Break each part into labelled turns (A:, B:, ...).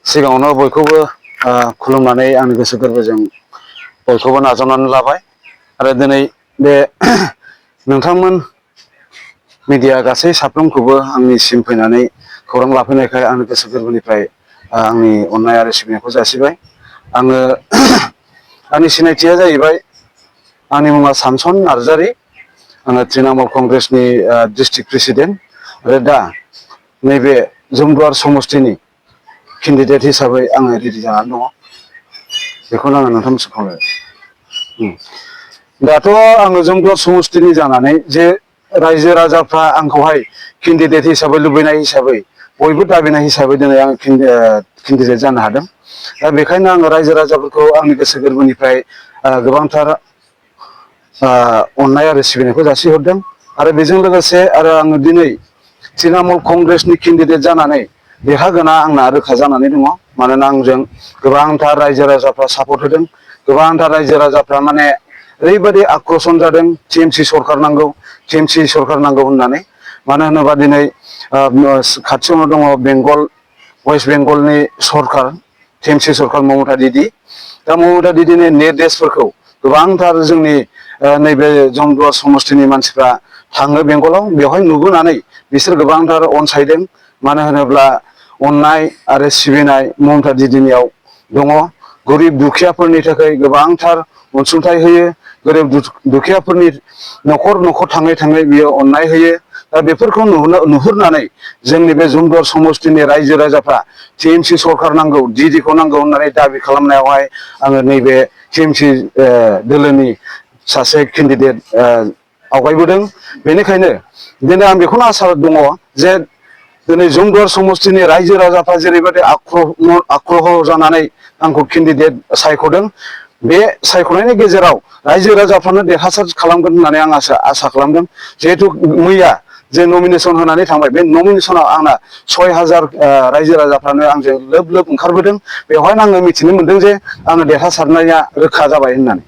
A: सिगाङावनो बयखौबो खुलुमनानै आंनि गोसो गोरबोजों बयखौबो नाजावनानै लाबाय आरो दिनै बे नोंथांमोन मिडिया गासै साफ्रोमखौबो आंनिसिम फैनानै खौरां लाफैनायखाय आंनि गोसो गोरबोनिफ्राय आंनि अननाय आरो सिबिनायखौ जासिबाय। आङो आंनि सिनायथिया जाहैबाय आंनि मुङा सामसन नार्जारि। आङो तृणमूल कंग्रेसनि डिस्ट्रिक्ट प्रेसिडेन्ट आरो दा नैबे जमदुवार समस्तिनि केन्डिडेट हिसाबै आङो रेडि जानानै दङ। बेखौनो आङो नोंथांमोनसिम खावलायबाय। दाथ' आङो जमदुवार समस्तिनि जानानै जे रायजो राजाफ्रा आंखौहाय केन्डिडेट हिसाबै लुबैनाय हिसाबै बयबो दाबिनाय हिसाबै दिनै आं केन्डिडेट जानो हादों। दा बेखायनो आङो रायजो राजाफोरखौ आंनि गोसो गोरबोनिफ्राय गोबांथार अननाय आरो सिबिनायखौ जासिहरदों। आरो बेजों लोगोसे आरो आङो दिनै तृणमूल कंग्रेसनि केन्डिडेट जानानै देरहागोना आंना रोखा जानानै दङ। मानोना आंजों गोबांथार रायजो राजाफ्रा सापर्ट होदों। गोबांथार रायजो राजाफ्रा माने ओरैबायदि आक्रसन जादों टिएमसि सरखार नांगौ, टिएमसि सरखार नांगौ होननानै। मानो होनोबा दिनै खाथियावनो दङ बेंगल, वेस्ट बेंगलनि सरखार, टिएमसि सरखार ममता दिदि। दा ममता दिदिनि निर्देशफोरखौ गोबांथार जोंनि नैबे जमदुवार समस्तिनि मानसिफ्रा थाङो बेंगलाव, बेवहाय नुबोनानै बिसोर गोबांथार अनसायदों। मानो होनोब्ला अननाय आरो सिबिनाय ममता दिदिनियाव दङ। गोरिब दुखियाफोरनि थाखाय गोबांथार अनसुंथाइ होयो। गोरिब दुखियाफोरनि न'खर न'खर थाङै थाङै बियो अननाय होयो। दा बेफोरखौ नुहुरनानै जोंनि बे जमदुवार समस्तिनि रायजो राजाफ्रा टिएमसि सरखार नांगौ, दिदिखौ नांगौ होननानै दाबि खालामनायावहाय आङो नैबे टिएमसि दोलोनि सासे केन्डिडेट आवगायबोदों। बेनिखायनो दिनै आं बेखौनो आसा दङ जे दिनै जमदुवार समस्तिनि रायजो राजाफ्रा जेरैबायदि आख्रह जानानै आंखौ केन्डिडेट सायख'दों, बे सायख'नायनि गेजेराव रायजो राजाफ्रानो देरहासार खालामगोन होननानै आं आसा खालामदों। जिहेथु मैया जे नमिनेसन होनानै थांबाय, बे नमिनेसनाव आंना 6000 रायजो राजाफ्रानो आंजों लोब लोब ओंखारबोदों। बेवहायनो आङो मिथिनो मोनदों जे आङो देरहासारनाया रोखा जाबाय होननानै।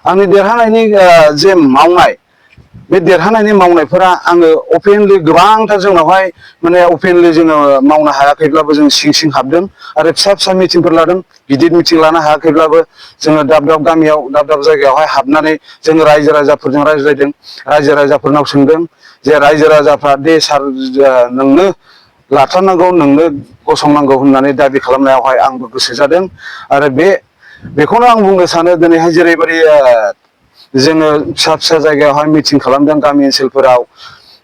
A: आंनि देरहानायनि जे मावनाय, बे देरहानायनि मावनायफोरा आङो अपेनलि गोबांथार जोंनावहाय माने अपेनलि जोङो मावनो हायाखैब्लाबो जों सिं सिं हाबदों आरो फिसा फिसा मिटिंफोर लादों। गिदिर मिटिं लानो हायाखैब्लाबो जोङो दाब दाब गामियाव, दाब दाब जायगायावहाय हाबनानै जोङो रायजो राजाफोरजों रायज्लायदों। रायजो राजाफोरनाव सोंदों जे रायजो राजाफ्रा दे सार नोंनो लाथारनांगौ, नोंनो गसंनांगौ होननानै दाबि खालामनायावहाय आंबो गोसो जादों। आरो बेखौनो आं बुंनो सानो दिनैहाय जेरैबायदि जोङो फिसा फिसा जायगायावहाय मिटिं खालामदों गामि ओनसोलफोराव,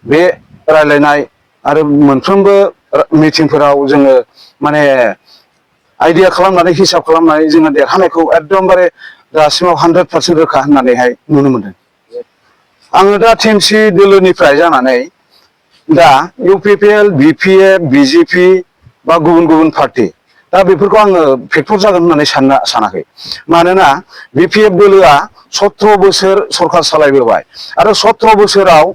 A: बे रायलायनाय आरो मोनफ्रोमबो मिटिंफोराव जोङो माने आइडिया खालामनानै, हिसाब खालामनानै जोङो देरहानायखौ एकदमबारे दासिमाव 100% रोखा होननानैहाय नुनो मोनदों। आङो दा टिएमसि दोलोनिफ्राय जानानै दा इउपिपिएल, बिपिएफ, बिजेपि बा गुबुन गुबुन पार्टि, दा बेफोरखौ आङो फेक्टर जागोन होननानै सानाखै। मानोना बिपिएफ दोलोआ 17 बोसोर सरखार सालायबोबाय आरो 17 बोसोराव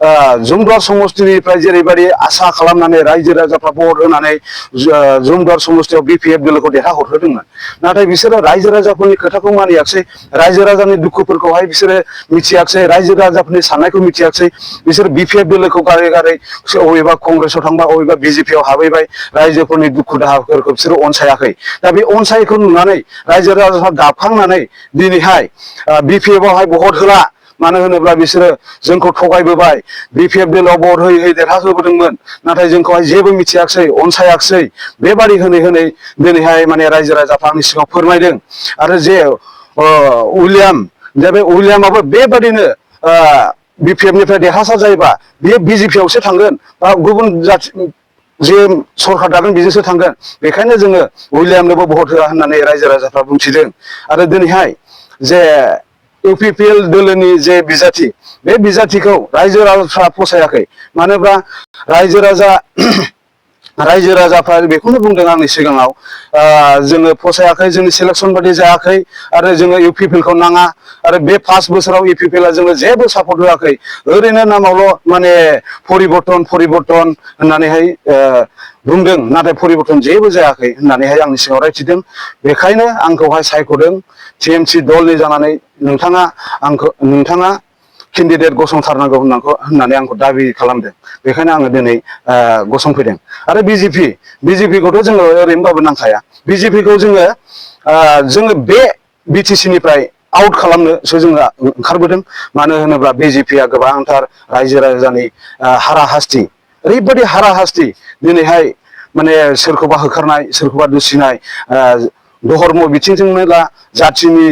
A: जमदुवार समस्तिनिफ्राय जेरैबायदि आसा खालामनानै रायजो राजाफ्रा भट होनानै जमदुवार समस्तियाव बिपिएफ दोलोखौ देरहाहरहोदोंमोन। नाथाय बिसोरो रायजो राजाफोरनि खोथाखौ मानियाखिसै, रायजो राजानि दुखुफोरखौहाय बिसोरो मिथियाखिसै, रायजो राजाफोरनि साननायखौ मिथियाखिसै। बिसोर बिपिएफ दोलोखौ गारै गारै अबेबा कंग्रेसाव थांबा, अबेबा बिजेपियाव हाबहैबाय। रायजोफोरनि दुखु दाहाफोरखौ बिसोरो अनसायाखै। दा बे अनसायैखौ नुनानै रायजो राजाफ्रा गाबखांनानै दिनैहाय बिपिएफआवहाय भट होला। मानो होनोब्ला बिसोरो जोंखौ थगायबोबाय, बिपिएफ दोलोआव भट होयै होयै देरहाहोबोदोंमोन, नाथाय जोंखौहाय जेबो मिथियाखिसै, अनसायाखिसै। बेबादि होनै होनै दिनैहाय माने रायजो राजाफ्रा आंनि सिगाङाव फोरमायदों। आरो जे उइलियाम, दा बे उइलियामाबो बेबादिनो बिपिएफनिफ्राय देरहासार जायोबा बियो बिजेपियावसो थांगोन बा गुबुन जाथि जे सरखार दागोन बेजोंसो थांगोन। बेखायनो जोङो उइलियामनोबो भट होआ होननानै रायजो राजाफ्रा बुंथिदों। आरो दिनैहाय जे इउपिपिएल दोलोनि जे बिजाथि, बे बिजाथिखौ रायजो राजाफ्रा फसायाखै। मानो होनोब्ला रायजो राजाफ्रा बेखौनो बुंदों आंनि सिगाङाव, जोङो फसायाखै, जोंनि सेलेक्सन बादि जायाखै आरो जोङो इउपिपिएलखौ नाङा। आरो बे 5 बोसोराव इउपिपिएलआ जोङो जेबो सापर्ट होआखै। ओरैनो नामावल' माने परिबर्तन होननानैहाय बुंदों, नाथाय परिबर्तन जेबो जायाखै होननानैहाय आंनि सिगाङाव रायथिदों। बेखायनो आंखौहाय सायख'दों टिएमसि दलनि जानानै। नोंथाङा केन्डिडेट गसंथारनांगौ होननानै आंखौ दाबि खालामदों। बेखायनो आङो दिनै गसंफैदों। आरो बिजेपिखौथ' जोङो ओरैनोबाबो नांखाया। बिजेपिखौ जोङो बे बिटिसि निफ्राय आउट खालामनोसो जोङो ओंखारबोदों। मानो होनोब्ला बिजेपिया गोबांथार रायजो राजानि हाराहास्ति, ओरैबायदि हाराहास्ति दिनैहाय माने सोरखौबा होखारनाय, सोरखौबा दुसिनाय, धर्म बिथिंजोंनो ला, जाथिनि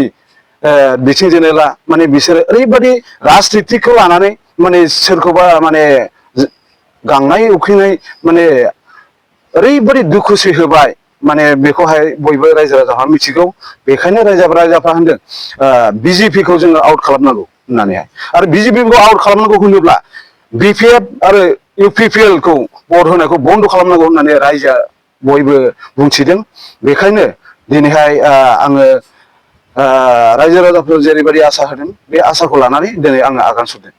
A: बिथिंजोंनो ला, माने बिसोरो ओरैबायदि राजनितिकखौ लानानै माने सोरखौबा माने गांनाय उखैनाय माने ओरैबायदि दुखु सैहोबाय, माने बेखौहाय बयबो रायजो राजाफ्रा मिथिगौ। बेखायनो रायजाफ्रा होनदों बिजेपिखौ जोङो आउट खालामनांगौ होननानैहाय। आरो बिजेपिखौ आउट खालामनांगौ होनोब्ला बिपिएफ आरो इउपिपिएल खौ भट होनायखौ बन्द' खालामनांगौ होननानै रायजोआ बयबो बुंथिदों। बेखायनो दिनैहाय आङो रायजो राजाफोर जेरैबायदि आसा होदों, बे आसाखौ लानानै दिनै आङो आगान सुरदों।